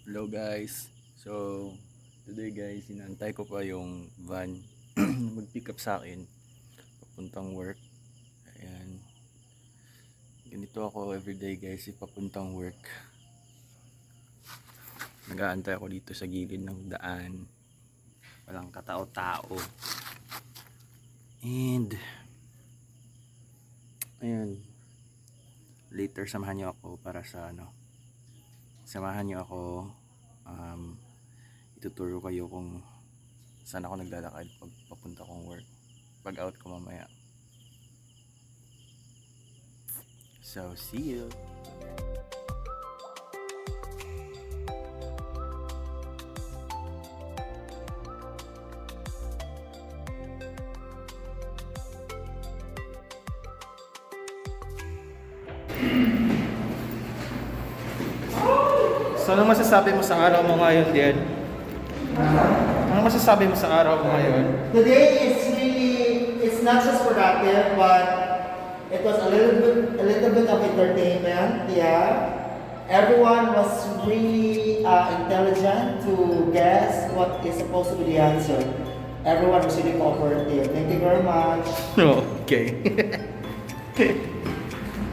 Hello guys. So, today guys, inaantay ko pa yung van na mag-pick up sa akin papuntang work. Ayan. Ganito ako everyday guys, if papuntang work. Nag-aantay ako dito sa gilid ng daan. Walang katao-tao. And ayun. Later samahan niyo ako para sa ano. Samahan niyo ako, ituturo kayo kung saan ako naglalakad pag papunta kong work. Pag out ko mamaya. So, see you! So, anong masasabi mo sa araw mo ngayon, Dian? Anong masasabi mo sa araw mo ngayon? Today is really, it's not just productive, but it was a little bit of entertainment. Yeah, everyone was really intelligent to guess what is supposed to be the answer. Everyone was really cooperative. Thank you very much. Okay.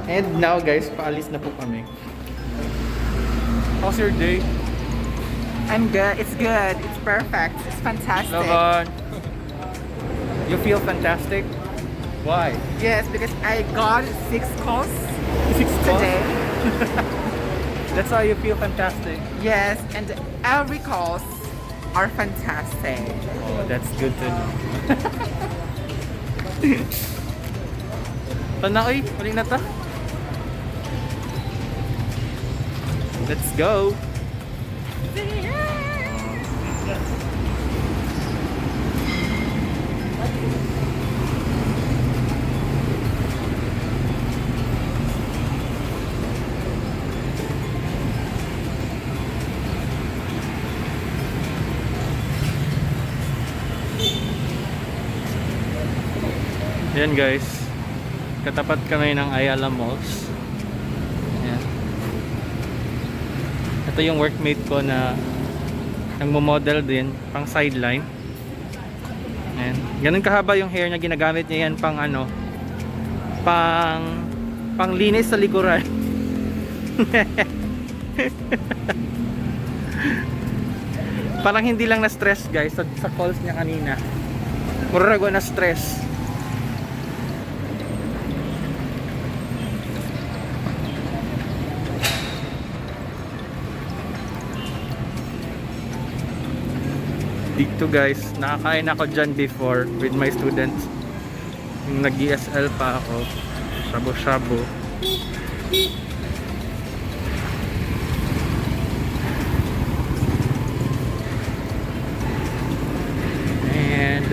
And now guys, paalis na po kami. How's your day? I'm good. It's good. It's perfect. It's fantastic. Laban! You feel fantastic? Why? Yes, because I got six calls Six calls? today. That's why you feel fantastic. Yes, and every calls are fantastic. Oh, that's good to know. Tana oy, huli na ta. Let's go. Ayan guys. Katapat kami ng Ayala Malls. Ayan. Ito yung workmate ko na nagmo-model din pang sideline. Ayan. Ganun kahaba yung hair niya, ginagamit niya yan pang ano, pang linis sa likuran. Parang hindi lang na stress guys sa calls niya kanina. Murag na stress. Dito guys, nakakain ako dyan before with my students. Yung nag-ESL pa ako. Shabu-shabu. And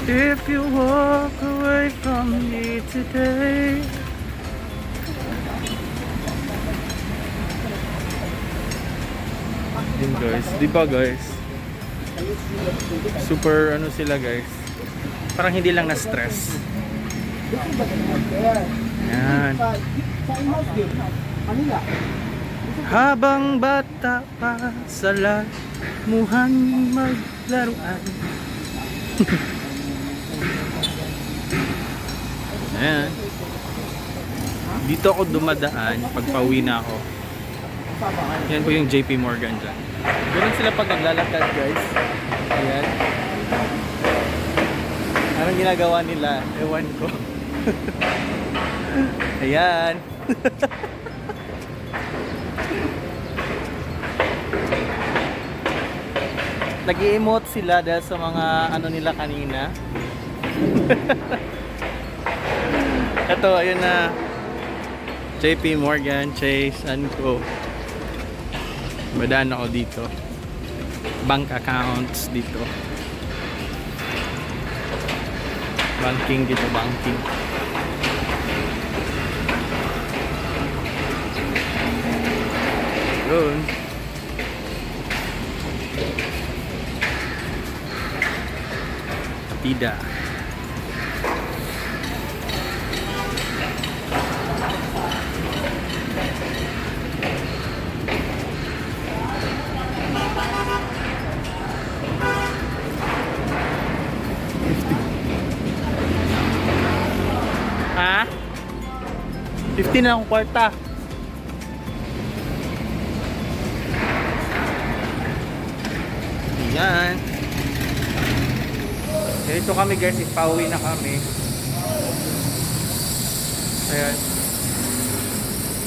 if you walk away from me today. Yun guys, di ba guys? Super ano sila guys. Parang hindi lang na stress. Yan. Habang bata pa sa lamuhan maglaruan. Ayan. Dito ako dumadaan pag pauwi na ako. Yan po yung JP Morgan dyan. Ganun sila pag naglalakad guys. Ayan. Anong ginagawa nila? Ewan ko. Ayan. Nag-emote sila dahil sa mga ano nila kanina. Ito, ayun na. JP Morgan, Chase, and Co. Madaan ako dito. Bank accounts dito. Banking dito, banking. Yun. Tida. Ha? 15 na akong kwarta. Yan. Ganito kami, guys, ipauwi na kami. Ayan.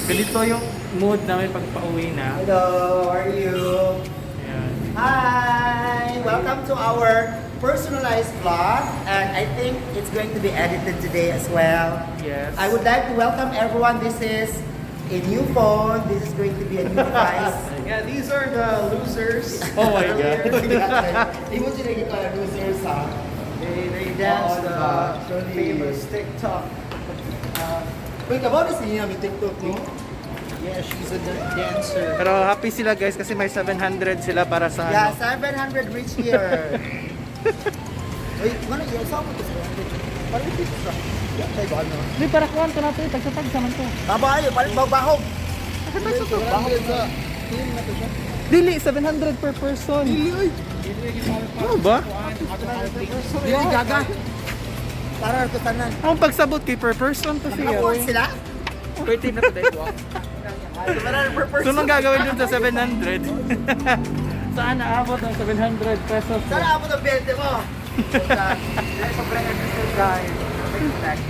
Ganito yung mood namin pag pauwi na. Hello, how are you? Ayan. Hi! Welcome to our personalized vlog, and I think it's going to be edited today as well. Yes. I would like to welcome everyone. This is a new phone. This is going to be a new device. Yeah, these are the losers. Oh my God. Hindi mo sila ito losers ha. They dance Oo, the diba? Actually. famous TikTok. Wait, kabaw na siya may TikTok, no? Yeah, she's a dancer. Pero happy sila, guys, kasi may 700 sila para sa Yeah, ano. 700 reach here. Wait, ano? Yeah, saan mo ito? 700? Parang ito sa... Yeah, tayo ba ano? Hindi, para kuhan to natin. Tagsa-tagsa man to. Babae, palit bahog. Tagsa-tagsa to. Bahog sa... Dili, 700 per person. Dili, oy. Ano ba? Dili, gaga. Para ito tanan. Ang pagsabot kay per person to siya. Afford sila? Per team na today, walk. 700 per person. So, anong gagawin dun sa 700? Saan naabot ang 700 pesos? Sana abot ang 20 mo. Sobrang episode, guys. Expect.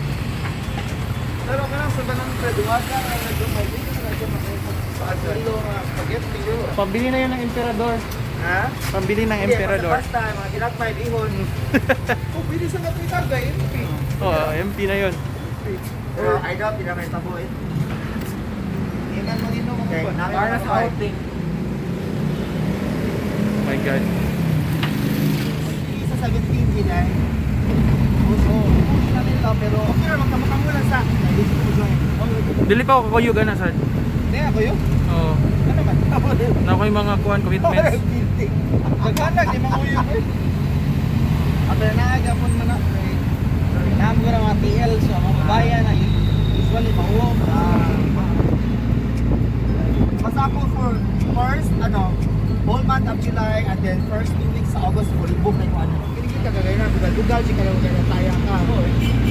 Pero ka lang 700, wala ka na nagdumay. Dito na nagdumay. Sa spaghetti yun. Pambili na yun ng Emperador. Ha? Pambili ng Hindi, Emperador. Basta, basta, mga ginagmay, bihon. Oh, pwede sa natitag, MP. Oo, MP na yun. Pero I doubt, hindi naman tabo eh. Hindi man mag-inom ako Okay, pa. namin Para mga sa five. outing. Oh my God. Sa 17 din ay. Oo, push namin ito, pero Okay na, magkamukamu lang sa. Dito ko join. Dili pa ako kakuyugan na sad. Hindi, ako yun. Oo. Ano man? Na ako yung mga kuhan commitments. Naghanag, di mga uyog eh. Pero naagapon man ako eh. Naam ko na mga TL, so mga babayan na usually mauom. Basta ako for first, ano, whole month of July and then first 2 weeks sa August, full book na yung ano. Kinigil ka kagaya na, dugal-dugal, siya ka na taya ka.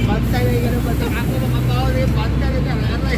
Bantay na yung bantay. Ako mga tao rin, bantay na ka, aray.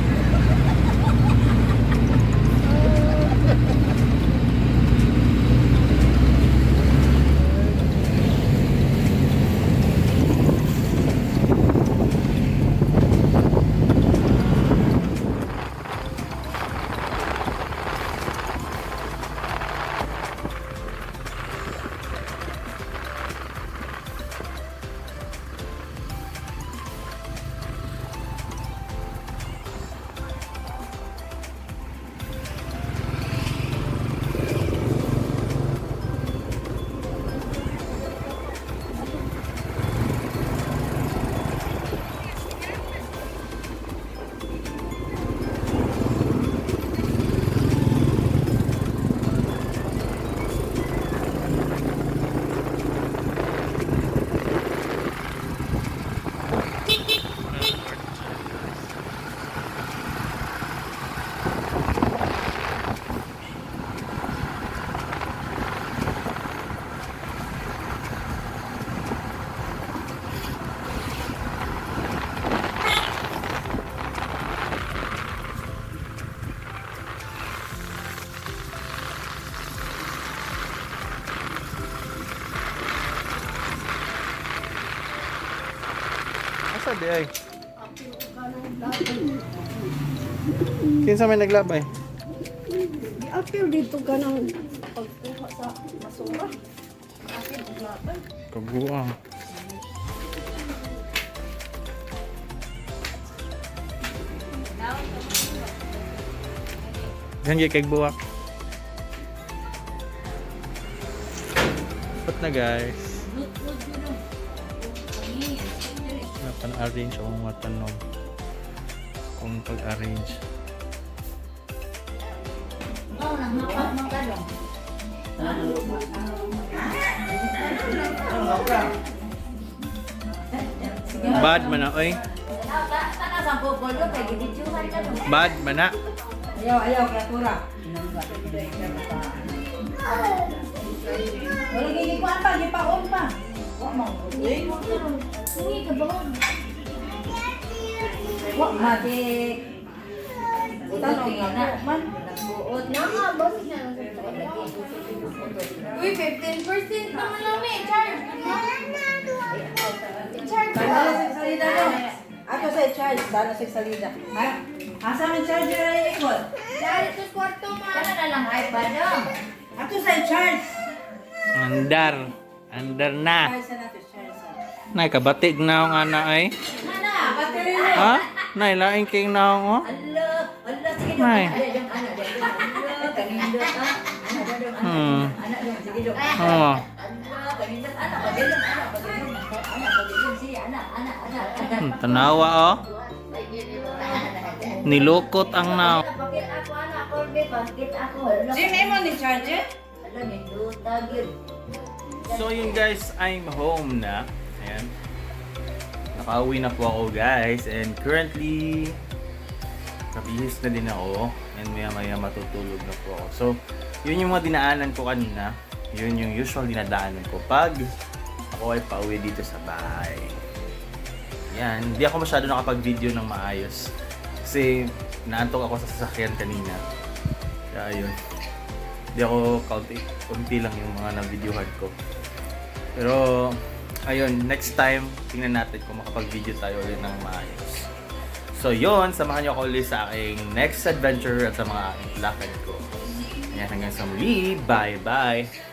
Asa di ay? Kinsa may naglabay? Giapil dito ka ng pagkuha sa basura. Apil og labay. Kabuang. Yan gyud kay buwak. Pat na, guys. Wala pa na-arrange akong mga tanong. Kung pag-arrange. Ikaw nang hapag man ka dong. Bad man na, oy. Sana sa pupulo kay gibidyohan ka dong. Bad man na. Ayaw, ayaw, kreatura. Wala gigikuan pa, gipaon pa. Wa man. Hindi ka ba? Wa magic. Tanong na. Nagbuot na nga, boss. Uy, 15% naman lang eh. Charge. Charge. Dala sa salida no. Ato sa charge, dala sa salida. Ha? Asa man charger ay ikot? Charge sa kwarto, ma. Kana na lang iPad dong. Ato sa charge. Andar. Andar na. Charge sa nato, charge sa. Nay, kabatig na ang ana ay. Nana. Battery na. Ha? Nay, laing king na oh. Ala, ala sige dong. Nay. Ala dong, ana dong. Ala, kanindot ah. Ana dong, ana. Ana dong, sige dong. Oh. Ala, kanindot ana, pagilong ana, pagilong. Ana, pagilong siya, ana, ana, ana. Ana. Tanawa oh. Nilukot ang nao. Pakit ako ana, Colby, pakit ako. Ala, Jim, imo ni charger? ala nindot gyud. So yun guys, I'm home na. Ayan. Nakauwi na po ako, guys. And currently, kabihis na din ako. And maya maya matutulog na po ako. So, yun yung mga dinaanan ko kanina. Yun yung usual dinadaanan ko pag ako ay pauwi dito sa bahay. Yan. Hindi ako masyado nakapag-video ng maayos. Kasi naantok ako sa sasakyan kanina. Kaya yun. Hindi ako kaunti, kaunti lang yung mga na-videohan ko. Pero, ayun, next time, tingnan natin kung makapag-video tayo ulit ng maayos. So, yun, samahan niyo ako ulit sa aking next adventure at sa mga aking lakad ko. Ayan, hanggang sa muli. Bye-bye!